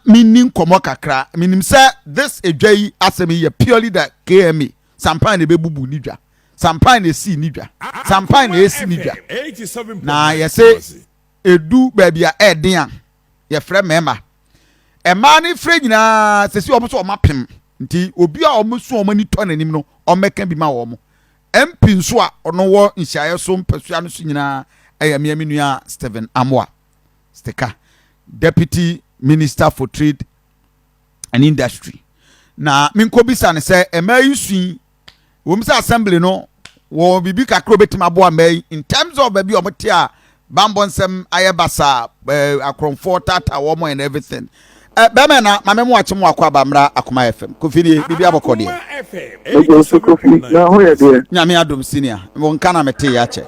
Menni nkɔmmɔ kakra. Menim sɛ this edwa yi asɛm yi yɛ purely the KMA. Sampan na ɛbɛbubu ne dwa. Sampan na ɛsii ne dwa. Sampan na ɛsi ne dwa. Na yɛse ɛdu baabi a ɛɛden a yɛfrɛ mmarima. Mmaa no frɛ nyinaa sɛsi wɔn so wɔn apem. Nti obi a wɔn so wɔn ani tɔ n'anim no ɔmmɛka bi ma wɔn. MP nso a ɔno wɔ nhyiaeɛ so mpasua no so nyinaa ɛyɛ mmea me nua Stephen Amoah Stika, Deputy Minister for Trade and Industry. Na menkɔbisa no sɛ mmaa yi su yi wɔm sɛ assembly no wɔ biribi kakra obɛtumi aboa mmaa yi in terms of baabi a wɔte a bambɔ nsɛm ayɛ basa, akorɔmfoɔ taataa wɔn and everything. Bɛrima na maame mu akye mu akɔ aba mmra Akoma FM. Kofi nie, biribi abɔkɔ deɛ? Mɛgye nso Kofi, na ho yɛ deɛ? Nyame adom, senior, wɔn nka na mete yɛ akyɛ.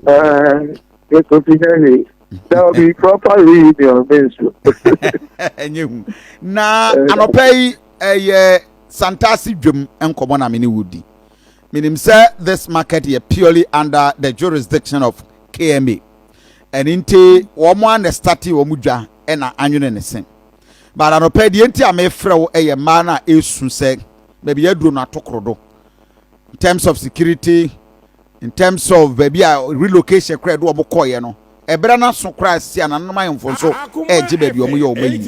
Ɛɛ, Kofi nyɛ hwee. There will be proper reunion me nso. Ɛnyɛ hu na anɔpɛ yi ɛyɛ Santase dwam nkɔmɔ na me ne wo di. Menim sɛ this market yɛ purely under the jurisdiction of KMA, ɛne nti wɔn a na start wɔn dwa ɛna anwene ne se. But anɔpɛ deɛ nti a mefrɛ wo ɛyɛ mmaa no a ɛresu sɛ baabi yɛaduro no atokoro do in terms of security, in terms of baabi a relocation koraa ɛde wɔn kɔɔyɛ no, ɛbrɛ no aso koraa si a nananom ahemfo nso ɛregye baabi wɔn yɛ wɔn ayi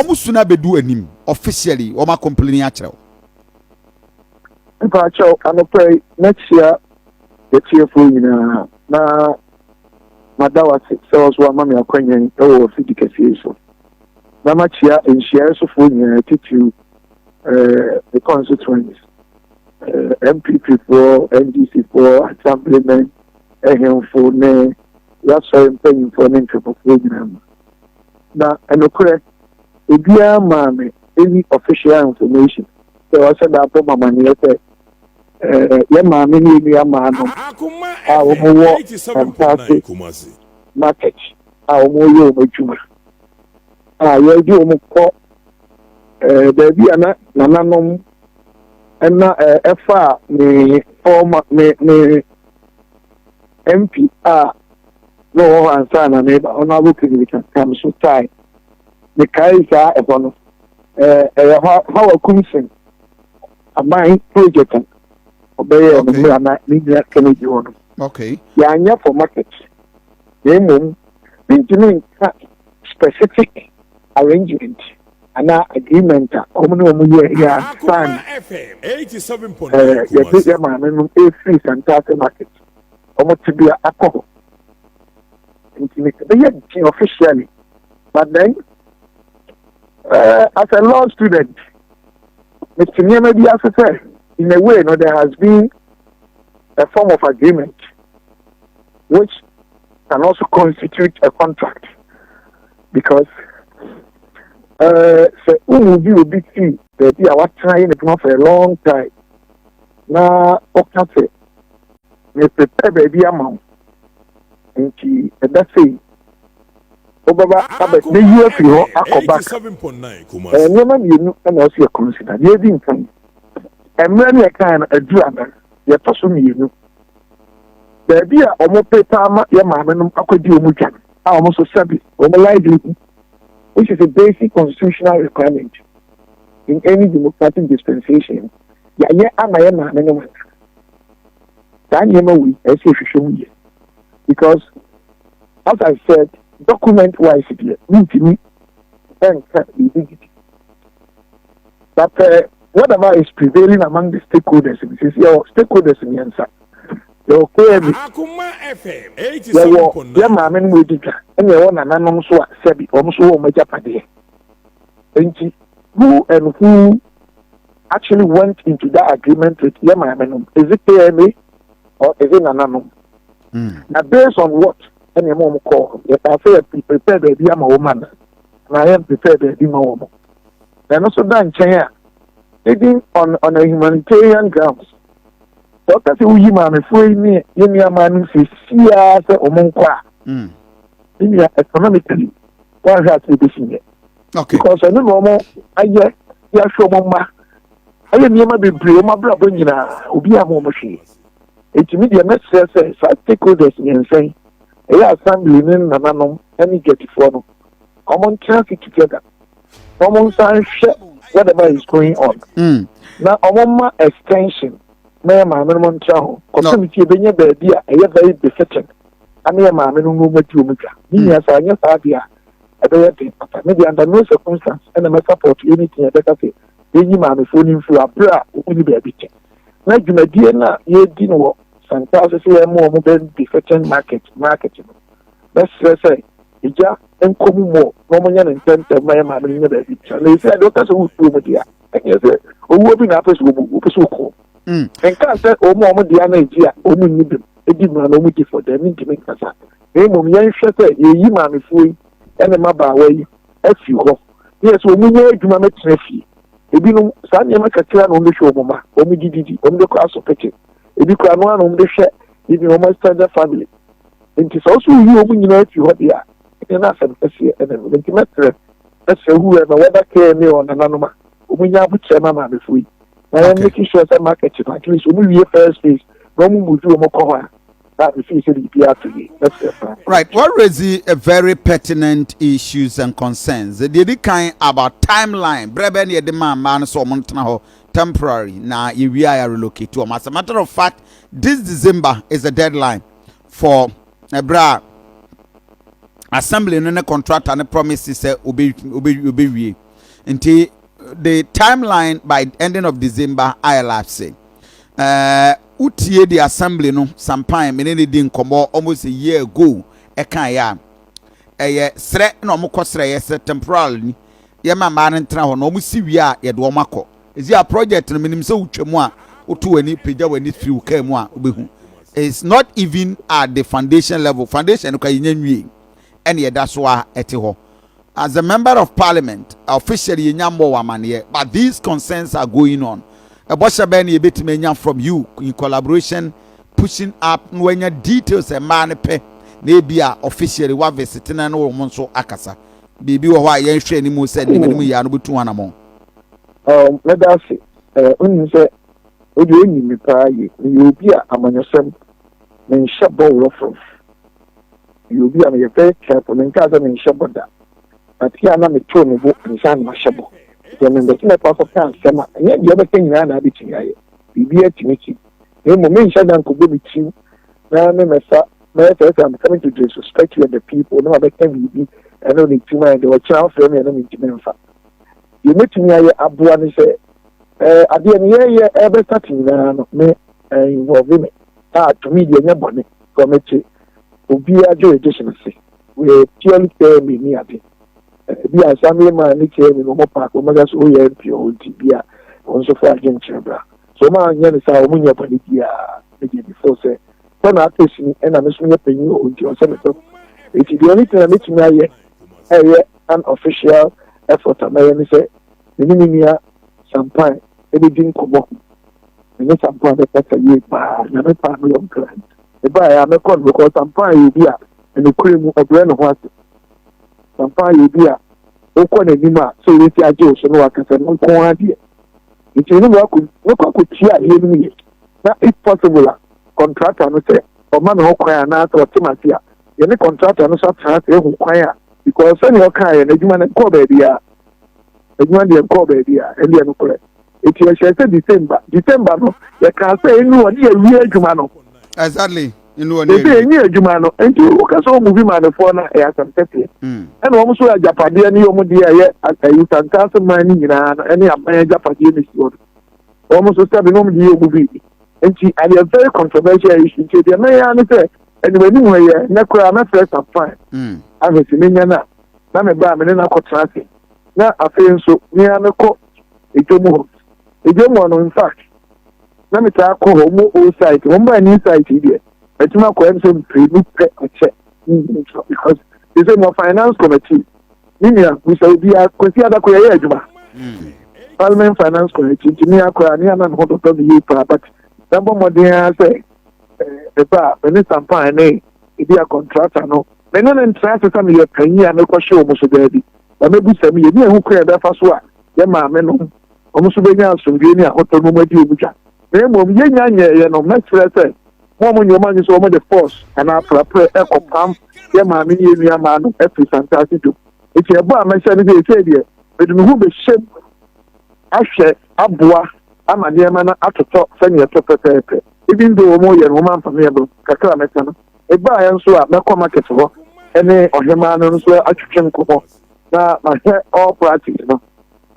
wɔn su no abɛdu anim officially wɔn acomplain akyerɛ wo. Mpakyɛw, anɔpɛ yi mɛkyia yɛtiefoɔ nyinaa na mada wase sɛ wɔso ama me akwanya yi ɛwɔ afidi kɛseɛ yi so, na makyia nhyiaeɛ sofoɔ nyinaa, titiriw the constituents, NPP foɔ, NDC foɔ, assemblymen, ahemfo ne yɛasɔre mpanyimfoɔ ne nkramofoɔ nyinaa mu. Na ɛnokorɛ obiara maa me any official information sɛ ɔsɛ da abɔ mamaneɛ sɛ yɛ maame ne yɛ nua maa no a wɔwɔ Santase market a wɔyɛ wɔn adwuma a yɛde wɔn kɔ baabi a na nananom ɛna ɛfa ne former ne MP a na ɔwɔ hɔ ansa na meba, Honourable Kennedy Kankam so tae mekae saa ɛhɔ no, ɛyɛ Hawa Koomson aban project a ɔbɛyɛ no mmerɛ na ne nua Kennedy hɔ no. Yɛanyɛ for market, na mmom mentumi nka specific arrangement anaa agreement a wɔn ne wɔn yɛ yɛ ansa na yɛde yɛ maame no efiri Santase market wɔn te bea akɔ hɔ. Nti ɛbɛyɛ den officially, but then as a law student, mete nneɛma bi ase sɛ in a way no, there has been a form of agreement which can also constitute a contract, because sɛ wohu bi obi fi baabi a watena yɛ n'adwuma for a long time na ɔka sɛ me prepare baabi ama wo, nti ɛda sei wobɛba abɛ meyi afiri hɔ akɔ back, nneɛma mmienu ɛna ɔsi yɛ consider. Deɛ edi nkan, mmerɛ no yɛkan no aduru ana? Yɛtɔ so mmienu, baabi a wɔn prepare ama yɛ maame no akɔdi wɔn dwa a wɔn nso sɛbi wɔn livelihood, which is a basic constitutional requirement in any democratic dispensation, yɛayɛ ama yɛ maame no ana? Saa nneɛma wei ɛsɛ ehwehwɛ mu yɛ, because as I said, document wise deɛ, mintimi ɛnka biribi gidi, but whatever is prevailing among the stakeholders, sisi yɛwɔ stakeholders mmiɛnsa: yɛwɔ KMA, yɛwɔ yɛ maame no mu edi dwa, ɛna yɛwɔ nananom nso a sɛbi wɔn nso wɔ wɔn agyapadeɛ. Nti who and who actually went into that agreement with yɛ maame no? Is it KMA or is it nananom? Na based on what ɛna ɛma wɔn kɔɔ? Yɛka sɛ yɛ prepare baabi ama wɔn ana na yɛn prepare baabi ma wɔn? Na ɛno nso da nkyɛn a, even on a humanitarian grounds, sɛ ɔka sɛ woyi maamefoɔ yi ne yɛ nnuamaa no sesiaa sɛ ɔmo nkɔ a, ne nua, economically wɔahwɛ ase ebesi nyɛ, because ɛno na ɔmo ayɛ yɛahwɛ ɔmo mma, ayɛ nneɛma bebree, ɔmo abrabɔ nyinaa, obi a mo ɔmo hwee. Etumi deɛ mɛsrɛ sɛ saa stakeholders mmiɛnsa yi, ɛyɛ assembly ne nananom ɛne dwadifoɔ no. wɔn ntena ase together na wɔn nsa nhwɛ whatever is going on na wɔn ma extension na yɛ maame no ntra hɔ kɔsɛm ti ebenya baabi a ɛyɛ very befitting ane yɛ maame no no adi wɔn dwa ne nua saa nyɛ saa deɛ a, ɛbɛyɛ den papa. Me deɛ, under no circumstance ɛna mɛ support anything ɛbɛka sɛ yɛnyi maamefoɔ no mfiri abere a wɔn ni baabi kyɛ na dwumadie no a yɛredi no wɔ Santase sɛ yɛma wɔn bɛ befitting market no, bɛsrɛ sɛ egya nkɔ mu mɔ na wɔn nyɛ ne ntɛntɛm ma yɛ maame no nyɛ baabi kyɛ. Na esi adeɛ ɔka sɛ wotuo mu deɛ, ɛnyɛ sɛ owuo bi na apɛ sɛ wɔn wopɛ sɛ okɔ nka sɛ wɔn a wɔn deɛ ana egyi a wɔn nni bim edi mu na wɔn di fɔ dɛm ntumi nkasa, na mmom yɛnhwɛ sɛ yɛyi maamefoɔ yi ɛne mmabaawa yi afi hɔ ne yɛ sɛ wɔn nyɛ adwuma mɛtena fie. Ebinom saa nneɛma kakra na wɔn de hwɛ wɔn mma, wɔn dididi, wɔn de kɔ asopiti, ebi kura no ano wɔn de hwɛ ebi wɔn extended family. Nti sɛ ɔso yi wɔn nyinaa afi hɔ deɛ a, ɛnyɛ n'asɛm kɛseɛ. Ɛna no nti mɛsrɛ whoever, whether KMA or nananom a wɔn nya abokyerɛ ma maamefoɔ yi na yɛn make sure sɛ market no, at least wɔn wie first phase na wɔn move wɔn kɔ hɔ a, na mefi sɛ biribi ato yie. Mɛsrɛ paa. Right, what raise a very pertinent issues and concerns. The the kind about timeline, brebe ne yɛde maa mmaa no sɛ ɔmo ntena hɔ temporary na yɛwie a relocate wɔn. As a matter of fact, this December is the deadline for ɛbrɛ a assembly no ne contractor ne promise sɛ obe obe obewie. Nti the timeline by ending of December a elapse. Wotie the assembly no, sampan mene ne di nkɔmmɔ almost a year ago, ɛka yɛ a ɛyɛ serɛ na ɔmo kɔ serɛ yɛ sɛ temporal ni yɛma mmaa no ntena hɔ na ɔmo si wie a yɛde ɔmo akɔ. Ezi a project no, menim sɛ wotwa mu a, woto w'ani, pagya w'ani firi wo kaa mu a, wobɛhu it's not even at the foundation level. Foundation no ka yɛnya nwie ɛne yɛda so a ɛte hɔ. As a member of parliament, officially yɛnya mmɔ wɔ amanneɛ, but these concerns are going on. Ɛbɔhyɛ bɛn na yɛbɛtumi anya from you in collaboration, pushing up na wanya details mmaa no pɛ na ebi a officially wa visit na ne wɔn nso akasa? Biribi wɔ hɔ a yɛnhwɛ anim sɛ anim anim yɛ ano bɛtu anammɔn? Mɛda ase. Wonim sɛ wode onim me paa yie. Meyɛ obi a amanyɔsɛm menhyɛ bɔ worɔforof. Meyɛ obi a meyɛ very careful. Menkaa sɛ menhyɛ bɔ da, but yɛ a na metoo me bo ansa na mahyɛ bɔ. Sɛ mempɛ sɛ mɛkɔ akɔka asɛm a ɛnyɛ deɛ wobɛka nyinaa na abɛtumi ayɛ biribi atumi si, na mmom menhyɛ da nkɔbɔ me tirim na memɛfa mɛyɛ sɛ I'm coming to disrespect you and the people na mabɛka biribi ɛno ne tirim ayɛ deɛ ɔkyena wofrɛ me ɛno mentumi mfa. Deɛ mɛtumi ayɛ aboa ne sɛ adeɛ no yɛyɛ ɛbɛsate nyinaa no, me involve me a, to me deɛ nyɛ bɔne kɔ mete obiara jurisdiction ase. Wɔyɛ purely KMA ni ade bi a assembly man ne KMA no, wɔn paaki wɔn bɛka sɛ oyɛ MP ɔwɔ nti bi a wɔn nso fa adwenkyerɛ bra so. Wɔn anyɛ ne saa, wɔn nyɛ bɔne biara. Ne deɛ before sɛ sɛ na atɔ sini ɛna me nso yɛ panyin wɔ nti ɔsɛ me tɔ eti deɛ ɔne tena metumi ayɛ ɛyɛ an official effort a mɛyɛ ne sɛ me ne me nua Sampan ɛbɛdi nkɔmɔ. Me ne Sampan bɛkasa yie paa. Nyame paa me yɛ nkran ɛbaa a mɛkɔ no because Sampan yɛ obi a ɛnokorɛ mu ɔbrɛ ne ho ase. Sampan yɛ obi a wokɔ n'anim a sɛ ɔbɛsi agye wo so na wakasa no nko ara deɛ. Nti ne mɛkɔ akɔtie adeɛ no mu yɛ na if possible a contractor no sɛ ɔma me ho kwan anaasɛ ɔte m ase a, yɛne contractor no so atena ase ehu kwan a, because sɛnea ɔkaa yɛ no, adwuma no nkɔɔ baabi a adwuma deɛ nkɔɔ baabi a ɛndeɛ no korɛ. Eti ɛhyɛ sɛ December no yɛkaa sɛ enu wɔ ne yɛwie adwuma no. Enu wɔ ne yɛwie enyi adwuma no. Nti woka sɛ ɔmu bi maamefoɔ no, ɛyɛ asɛm kɛseɛ. Ɛna wɔn nso agyapadeɛ ne wɔn deɛ ɛyɛ ayi Santaase man no nyinaa no ɛne aban agyapadeɛ no si hɔ no, wɔn nso sɛbi na wɔn de yɛ wɔn biribi. Nti ɛyɛ very controversial issue. Nti deɛ mɛyɛ ne sɛ anim anim hɔ yɛ nnɛ koraa mɛfrɛ Sampan ahwɛ si menya no a na meba a me ne no akɔtena ase. Na afei nso mea mekɔ edwam hɔ. Edwam hɔ no, in fact, na metaa kɔ hɔ mo old site. Wɔn baa new site yi deɛ, mɛtumi akɔ ɛm sɛ mprenu pɛ akyɛ, because they say mo finance committee ne nua bisa obiara Kwasi Adako yɛyɛ adwuma parliament finance committee. Nti me akora ne ana ne ho dɔdɔ me yie paa, but mɛbɔ mmɔden ara sɛ meba a me ne Sampan ne ebi a contractor no, me ne ne ntena ase sɛ meyɛ panyin a mekɔhyɛ wɔn so baabi na mɛbusa mu yɛ ne ɛho kwan a ɛbɛfa so a yɛ maame no wɔn nso bɛnya asomdwe ne ahotɔ no mu adi wɔn dwa. Na mmom yɛnya nyɛɛyɛ no, mɛkyerɛ sɛ mo a mo nyɛ wɔn anyi sɛ wɔn de force anaa aprapra ɛkɔpam yɛ maame ne yɛ nua maa no afiri Santaase dwom. Nti ɛbɔ a mɛhyɛ ne sɛ ɛsei deɛ mede me ho bɛhyɛ mu ahwɛ aboa ama nneɛma no atotɔ sɛnea ɛtɔ pɛpɛɛpɛ. Even though wɔn yɛ no wɔn amfa me ɛbɔ kakra a mɛka no, ebaeɛ nso a mɛkɔ market hɔ ɛne ɔhemaa no nso atwetwe nkɔmmɔ na mahwɛ all practice no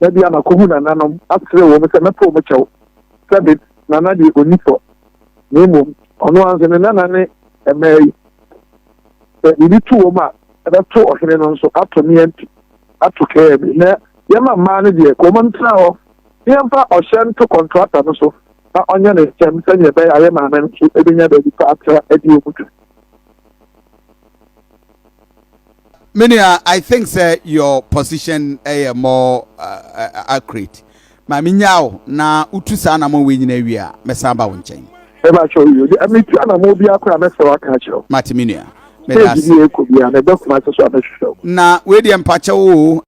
na bi a makɔhu nananom asrɛ wɔn sɛ mɛpɛ wɔn kyɛw sɛbe nana deɛ ɔni fɔ na mmom ɔno ara nso ne nana ne mmaa yi sɛ biribi to wɔn a ɛbɛto ɔhene no nso ato ne MP ato KMA na yɛma mmaa no deɛ kɔn ntena hɔ na yɛmfa ɔhyɛ nto kɔntrata no so na ɔnyɛ ne ntɛm sɛnea ɛbɛyɛ a yɛ maame no nso ɛbɛnya baabi pa atra adi wɔn dwa. Me nua, I think sɛ your position ɛyɛ more accurate. Ma me nya wo na wotu saa anamɔ wei nyinaa wie a, mɛsan ba wo nkyɛn. Ɛba kyɛw yi, metu anamɔ biara koraa mɛfrɛ wo aka akyerɛ wo. Mate me nua. Meda ase. Stage bi ɛkɔ biara, mɛba Kumasi so a mɛhwehwɛ wo. Na wei deɛ mpakyɛw o.